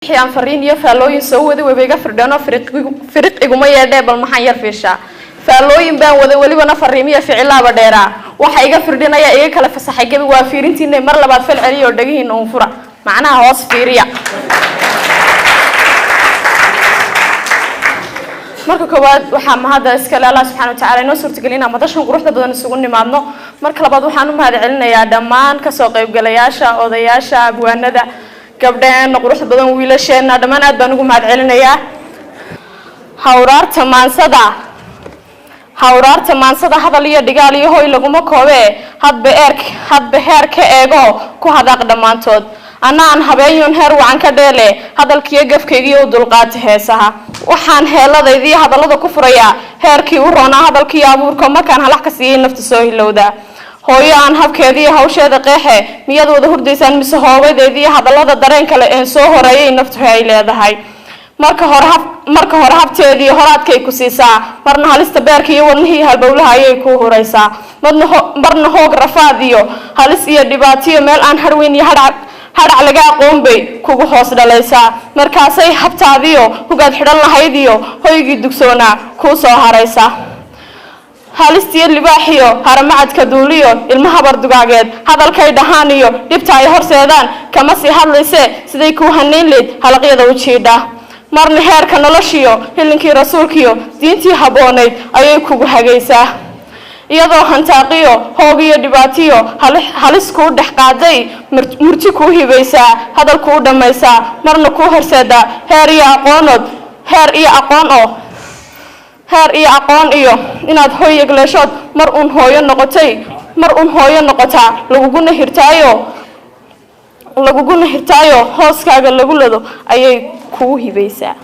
Wixii aan fariin iyo faallooyin soo waday wayba iga firdheenoo firiq iguma yeedhee. Bal maxaan yar fiishaa? Faallooyin baan waday, welibana fariimiya ficilaaba dheeraa. Waxa iga firdhinaya, iga kala fasaxay gebi waa fiirintiina. Mar labaad fal celiya oo dhegihiina uun fura, macnaha hoos fiiriya. Marka koowaad, waxaa mahadda iskale Allah subxana watacala inoo suurtageliya inaan madashan quruxda badan isugu nimaadno. Marka labaad, waxaan u mahad celinayaa dhammaan kasoo qaybgalayaasha, odayaasha, abwaanada, gabdhaheena quruxda badan, wiilasheena, dhammaan aad baan ugu mahad celinayaa. Hawraarta maansada, hawraarta maansada, hadal iyo dhigaal iyo hoy laguma koobee. Hadba eer, hadba heer ka eego, ku hadaaq dhammaantood. Anna aan habeenyun heer wacan ka dheele, hadalkiiyo gafkaygiiyo u dulqaata heesaha. Waxaan heeladaydiiyo hadallada ku furayaa heerkii u roonaa hadalkiiyo abuurka, markaan halax ka siiyey nafta soo hilowda. Hooyo aan habkeediiyo hawsheeda qeexe, miyaad wada hurdaysaan mise hoobadeediiyo hadallada dareen kale een soo horeeyay naftu ay leedahay? Marka hore hab, marka hore habteedii horaadkay ku siisaa, marna halista beerka iyo wadnihii halbowlaha ayay kuu huraysaa, marna marna hoog, rafaad iyo halis iyo dhibaatiyo meel aan harweyn iyo hadhac hadhac laga aqoon bay kugu hoos dhalaysaa. Markaasay habtaadiyo hugaad xidhan lahayd iyo hoygii dugsoonaa kuu soo haraysaa. Halistiyo libaaxiyo haramacadka duuliyo ilma habar dugaageed hadalkay dhahaan iyo dhibta ay horseedaan kama sii hadlayse, siday kuu hanayn leyd halaqyada u jiidha. Marna heerka noloshiyo hilinkii rasuulkiyo diintii habboonayd ayay kugu hagaysaa, iyadoo hantaaqiyo hoog iyo dhibaatiyo halis kuu dhex qaaday murti kuu hibaysaa, hadal kuu dhammaysaa, marna kuu horseedaa heer iyo aqoonood, heer iyo aqoon oo heer iyo aqoon iyo inaad hoy yegleeshood mar uun hooyo noqotay, mar uun hooyo noqotaa, laguguna hirtaayo, laguguna hirtaayo, hooskaaga lagu lado ayay kugu hibaysaa.